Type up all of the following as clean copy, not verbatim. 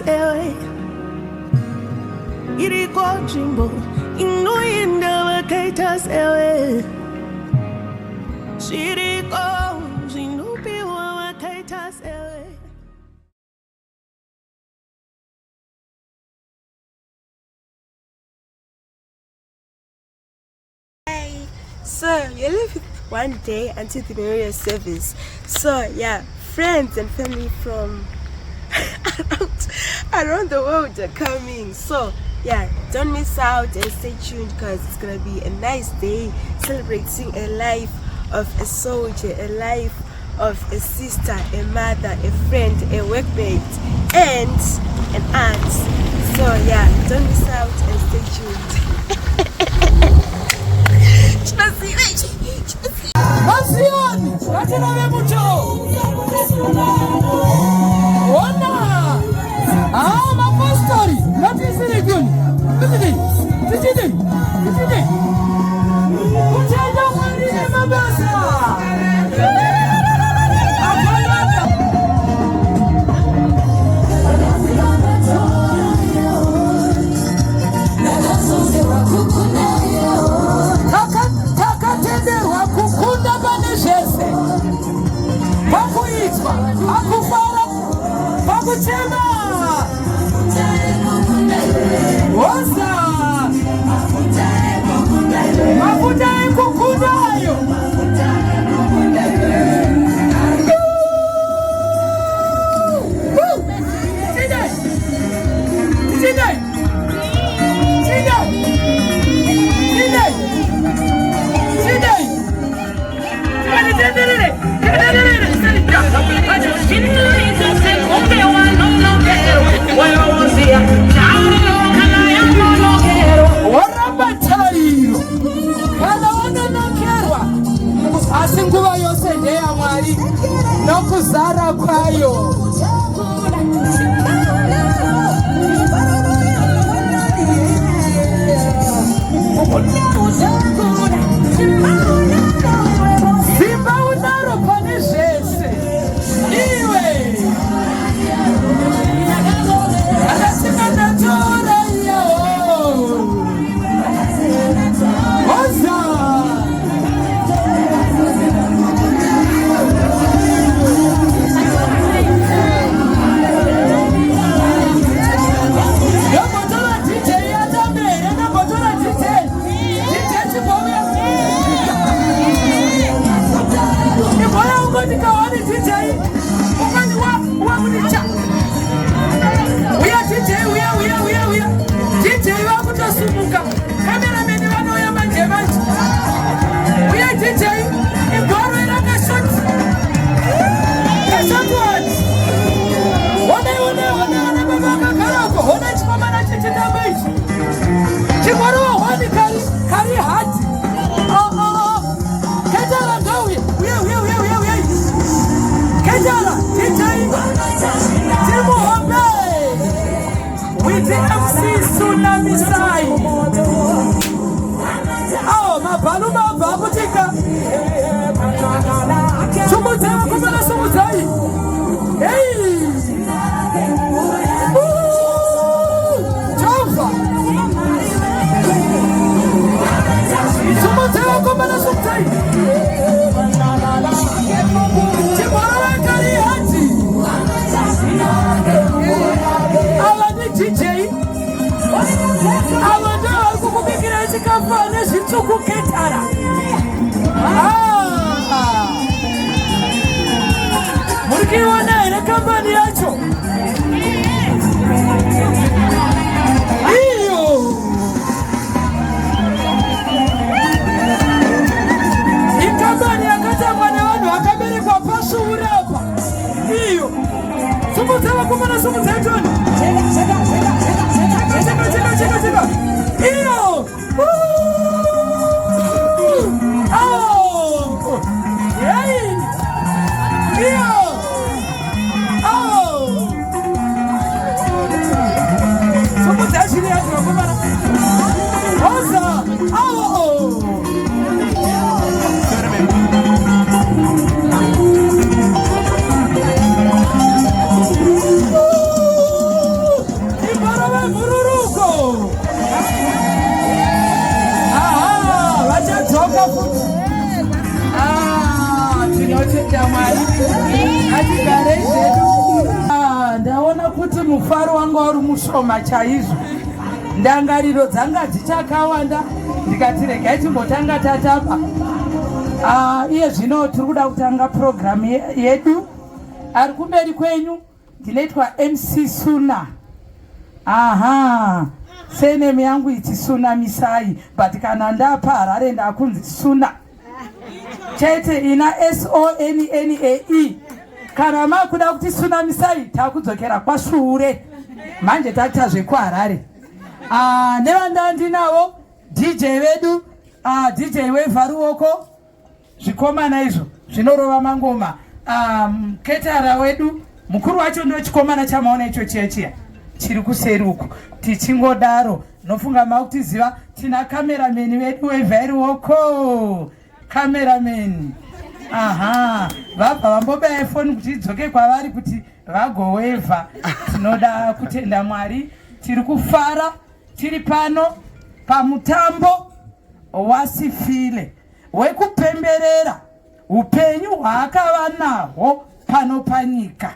sewe. Iriko nzvimbo inoenda vakaita sewe. Zviriko zvinopiwa vakaita sewe. Hi. So you live with one day until the memorial service. So yeah, friends and family from around the world are coming. So yeah, don't miss out and stay tuned because it's gonna be a nice day celebrating a life of a soldier, a life of a sister, a mother, a friend, a workmate, and an aunt. So yeah, don't miss out and stay tuned. VaZiyoni vatirove mutoo. Ona! Ah, mapostori ngatisire kuni. Tichidei? Tichidei? Tichidei? Kutenda Mwari nemabasa. Akanaka. Takatenderwa kukunda pane zvese, pakuitwa, pakufara, pakuchema. Hosa mafuta ekukunda ayo. Tindai! Tindai! Tindai! Tindai! Tindai! Tenderere! Tenderere! Waramba tariro kana wanonokerwa, asi nguva yose ndeyaMwari nokuzara kwayo. Simba unaro pane zvese iwe. Akasingandatora iyo. Hoza. Ndombotora DJ yatambere, ndombotora DJ. DJ, chimbouya. Imboya ungoti kawani DJ. Ungoti wa wakuti cha. Uya DJ, uya, uya, uya, uya. DJ vakutosumuka. Cameraman vanouya manje manje. Uya DJ, igoro rakashot. Kashot one. Honai, honai, honai, ana baba akagarako. Honai chikomana chichitamba ichi. Chingorowa hwani kari kari hati. Oh, oh, oh. Ketara ngauye. Uye, uye, uye, uye, uye. Ketara, DJ. Timuhombe. With the MC Tsunami Sai. Oh, mabhalu mabva aputika. Sumudzai vakomana, sumudzai. Hey! Woo! Jova! Sumudzai vakomana, sumudzai. Chimhoro kari hati. Ava ndi DJ. Ava ndo vari kukubikira chikafu ane zvitsvuku ketara. Ah! Muri kuiona here kambani yacho? Iyo. Ikambani yakatangwa nevanhu vakaberekwa pasvuura apa. Iyo. Sumudzai vakomana, sumudzai toni. Cheka, cheka, cheka, cheka. Iyo. Woo! Oh! Hey! Iyo. Oh! mufaro wanga uri mushoma chaizvo, ndangariro dzanga dzichakawanda, ndikati regai timbotanga tatamba. Iye zvino tiri kuda kutanga purogiramu yedu. Ari kumberi kwenyu ndinoitwa MC Suna. Aha, surname yangu iti Suna Misai, but kana ndapa Harare ndakunzi Suna chete, ina Sonnae. Kana makuda kuti Suna Misai, takudzokera kwashure manje, taita zvekuHarare. Ah, nevandandinavo DJ vedu, DJ wevharuoko, zvikomana izvo zvinorova mangoma. Caterer wedu mukuru wacho ndo chikomana chamaona icho chiya chiya chiri kuseri uku. Tichingodaro, nofunga makutiziva. Tina cameraman vedu wevhairuoko, cameraman. Aha, vabva vambobaya foni kuti idzoke kwavari kuti vagowevha. Tinoda kutenda Mwari, tiri kufara tiri pano pamutambo waSifile wekupemberera upenyu hwaakava nahwo pano panyika.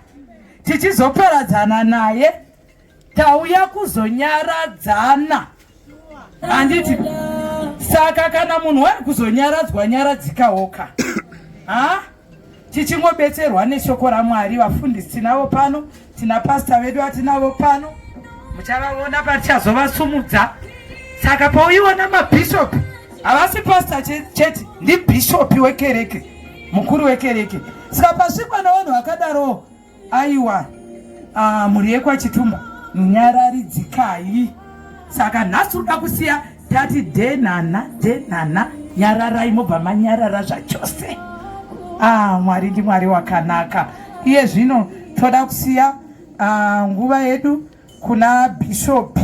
Tichizoparadzana naye, tauya kuzonyaradzana, handiti? Saka kana munhu wari kuzonyaradzwa, nyaradzikawoka ha. Tichingobetserwa neshoko raMwari. Vafundisi tinavo pano, tina pasta vedu vatinavo pano, muchavavona patichazovasumudza. Saka pauiona mabhishopi, havasi pasta chete, ndibhishopi wekereke, mukuru wekereke. Saka pasvikwa navanhu vakadaro, aiwa, mhuri yekwaChitumba, nyararidzikai. Saka nhasi uda kusiya tati dhenana dhenana, nyararai, mobva manyarara zvachose. Mwari ndiMwari wakanaka. Iye zvino toda kusiya nguva yedu kuna bhishopi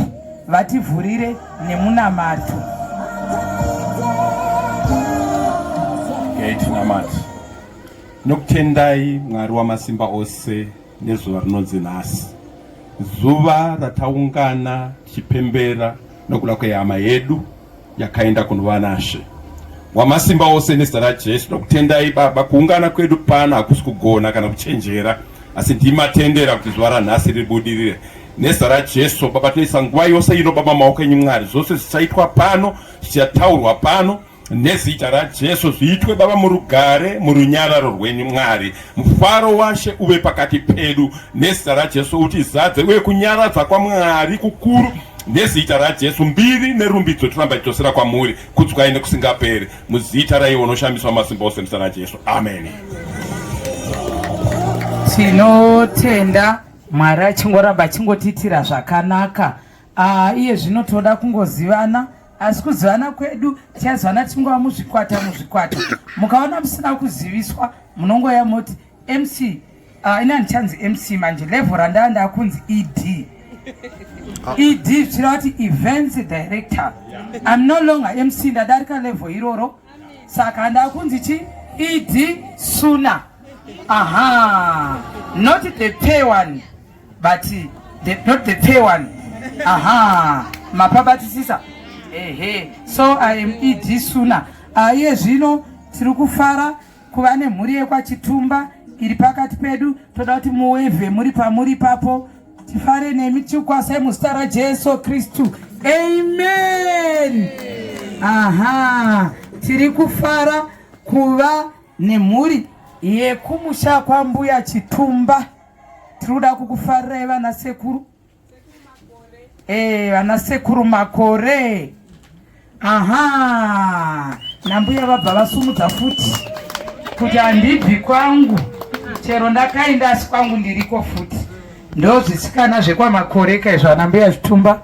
vativhurire nemunamato. Tinamati. Nokutendai, Mwari wamasimba ose, nezuva rinonzi nhasi, zuva rataungana tichipembera nokuda kwehama yedu yakaenda kunova naShe wamasimba ose. Nezita raJesu nokutendai, Baba. Kuungana kwedu pano hakusi kugona kana kuchenjera, asi ndimatendera kuti zuva ranhasi ribudirire. Nezita raJesu, Baba, tinoisa nguva yose ino, Baba, maoko enyu, Mwari. Zvose zvichaitwa pano, zvichataurwa pano, nezita raJesu zviitwe, Baba, murugare, murunyararo rwenyu, Mwari. Mufaro waShe uve pakati pedu. Nezita raJesu utizadze, uye kunyaradza kwaMwari kukuru. Nezita raJesu, mbiri nerumbidzo tiramba tichosera kwamuri. Kudzwai nekusingaperi, muzita raiwo unoshamiswa masimba ose, muzita raJesu, amen. Tinotenda Mwari achingoramba achingotiitira zvakanaka. Iye zvino toda kungozivana, asi kuzivana kwedu tichazivana tichingova muzvikwata muzvikwata. Mukaona musina kuziviswa, munongoya moti MC. Ini handichanzi MC manje, level randaa ndakunzi ED. ED zvichireva kuti events director. I'm no longer MC, ndadarika level iroro, saka ndakunzi chi ED Suna. Aha, not the pay one, but the, not the pay one. Aha, mapabatisisa. Ehe, so I am ED Suna. Iye zvino tiri kufara kuva nemhuri yekwaChitumba iri pakati pedu. Toda kuti muwevhe muri pamuri papo, tifare nemi, tichikwasai muzita raJesu Kristu, amen. Aha, tiri kufara kuva nemhuri yekumusha kwambuya Chitumba. Tiri kuda kukufarirai, vana sekuru, vana sekuru Makore. Aha, nambuya vabva vasumudza futi kuti handibvi kwangu, chero ndakaenda, asi kwangu ndiriko futi. Ndo zvisikana zvekwaMakore kaizvo, ana mbuya Chitumba.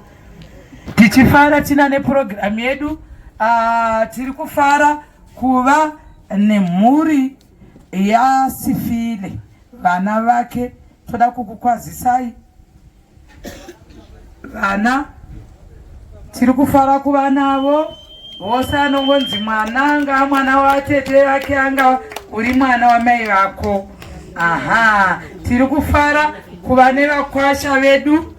Tichifara tina nepurogiramu yedu. Tiri kufara kuva nemhuri yaSifile, vana vake. Toda kukukwazisai, vana. Tiri kufara kuva navo vose. Anongonzi mwana, anga mwana watete vake, anga uri mwana wamai vako. Aha, tiri kufara kuva nevakwasha vedu,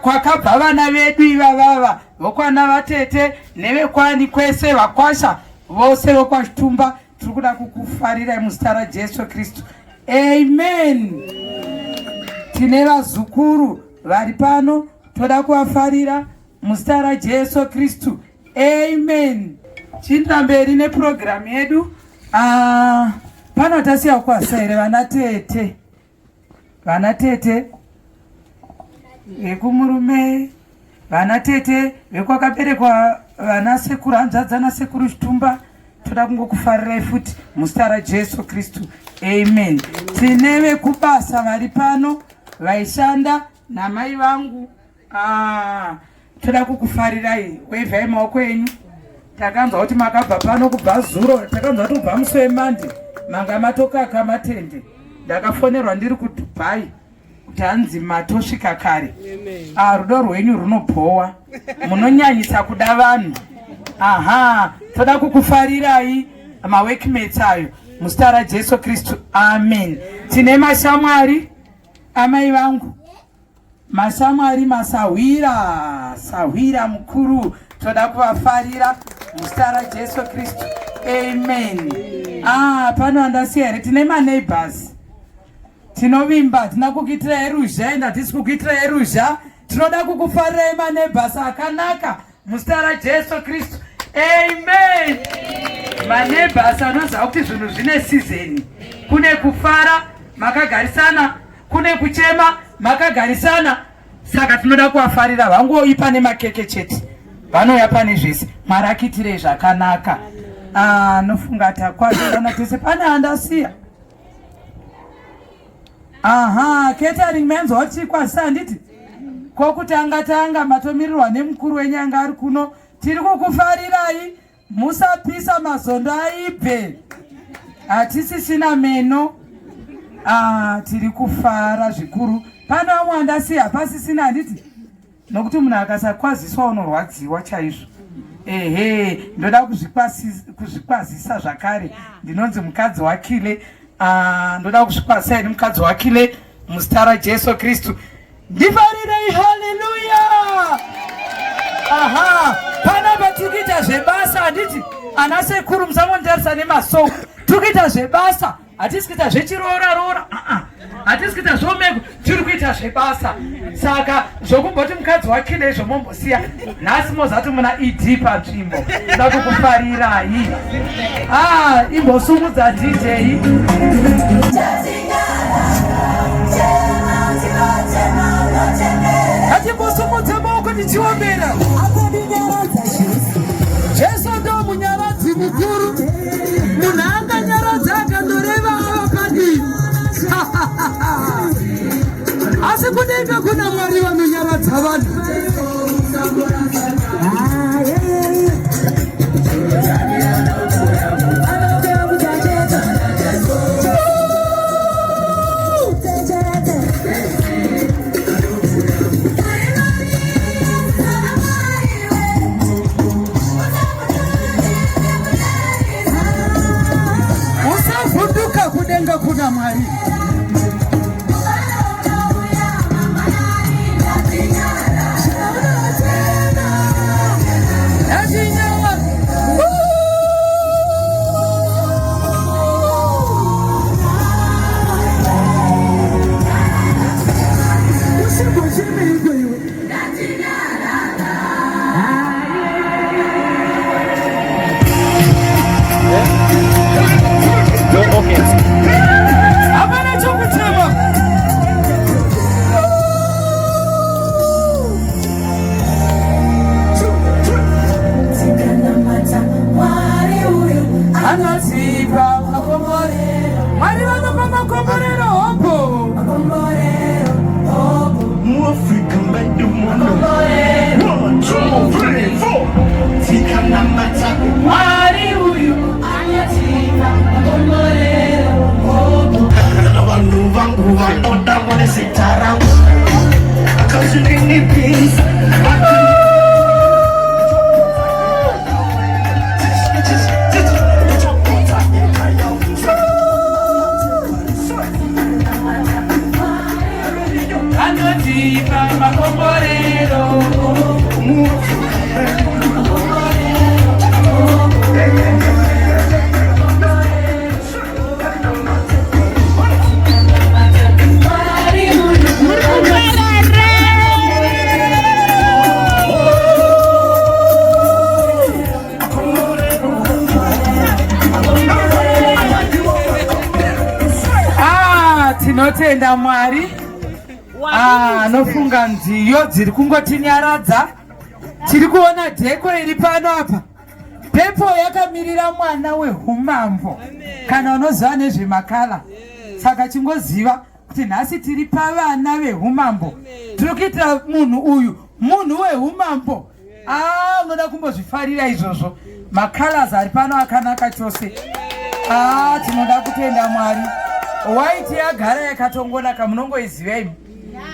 kwakabva vana vedu ivavava, vokwana vatete nevekwani kwese, vakwasha vose vokwaChitumba. Tiri kuda kukufarirai muzita raJesu Kristu, amen. Tine vazukuru vari pano, toda kuvafarira muzita raJesu Kristu. Amen. Chiindira mberi nepurogiramu yedu. Ah, pano tasiya kwasa here vana tete? Vana tete vekumurume, vana tete vekwakaberekwa vana sekuru, hanzvadzi ana sekuru Chitumba, toda kungokufarirai futi muzita raJesu Kristu. Amen. Tine vekubasa vari pano vaishanda namai vangu. Ah, toda kukufarirai, wevhai maoko enyu. Takanzwa kuti makabva pano kubva zuro, takanzwa kuti kubva musi wemande manga matokaka matende. Ndakafonerwa ndiri kuDubai kuti hanzi matosvika kare. Ah, rudo rwenyu runobhowa, munonyanyisa kuda vanhu. Aha, toda kukufarirai maworkmates ayo muzita raJesu Kristu. Amen. Tine mashamwari amai vangu, mashamwari, masahwira, sahwira mukuru, toda kuvafarira muzita raJesu Kristu. Amen. Ah, pano andasiya here? Tine maneighbors tinovimba, hatina kukuitirai ruzha ende hatisi kukuitirai ruzha. Tinoda kukufarirai maneighbors akanaka muzita raJesu Kristu. Amen. Maneighbors anoziva kuti zvinhu zvine sizeni, kune kufara makagarisana, kune kuchema makagarisana. Saka tinoda kuvafarira, vangoipa nemakeke chete, vanouya pane zvese. Mwari akiitirei zvakanaka. Ah, nofunga takwazana tese. Pane andasiya? Aha, catering manzwa kuti kwazisa handiti? Kokutanga tanga matomirirwa nemukuru wenyu anga ari kuno. Tiri kukufarirai, musapisa mazondo aibve. Hatisisina meno. Ah, tiri kufara zvikuru. Pane vamwe andasiya hapasisina handiti? Nokuti munhu akasakwaziswa unorwadziwa chaizvo. Ehe, ndoda kuzvikwazisa zvakare. Ndinonzi mukadzi waKile. Ah, ndoda kuzvikwazisa ini mukadzi waKile muzita raJesu Kristu. Ndifarirei, haleluya. Aha, panapa tiri kuita zvebasa handiti? Ana sekuru musangonditarisa nemaso. Tiri kuita zvebasa, hatisi kuita zvechiroora roora. Hatisi kuita zveumeko, tiri kuita zvebasa. Saka zvokumboti mukadzi waKile izvo mombosiya. Nhasi mozati muna ED panzvimbo. Ndoda kukufarirai. Ah, imbosumudza DJ. Ngatimbosumudze maoko tichiombera. Jesu ndo munyaradzi mukuru. Munhu anganyaradza akandoreva ava padii. Asi kudenga kuna Mwari vanonyaradza vanhu. Usavhunduka, kudenga kuna Mwari. Hapana chokuchema. Anotipa makomborero. Mwari vanopa makomborero hopo. MuAfrica medu muno. 1, 2, 3, 4. Tikanamata Mwari uyu anotipa makomborero hopo. Kana vanhu vangu vanoda vane zita rangu. Akazvininipisa. Anotipa makomborero. Tinotenda Mwari anofunga nziyo dziri kungotinyaradza. Tiri kuona dheko iri pano apa. Pepo yakamirira mwana wehumambo, kana unoziva nezvemakala. Saka chingoziva kuti nhasi tiri pavana vehumambo. Tiri kuitira munhu uyu munhu wehumambo. Ah, unoda kumbozvifarira izvozvo. Macolors ari pano akanaka chose. Ah, tinoda kutenda Mwari. White yagara yakatongonaka, munongoiziva imi.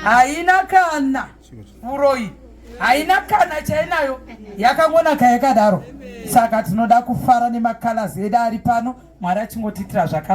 Haina kana uroyi, haina kana chainayo, yakangonaka yakadaro. Saka tinoda kufara nemacolors edu ari pano. Mwari achingotiitira zvakanaka.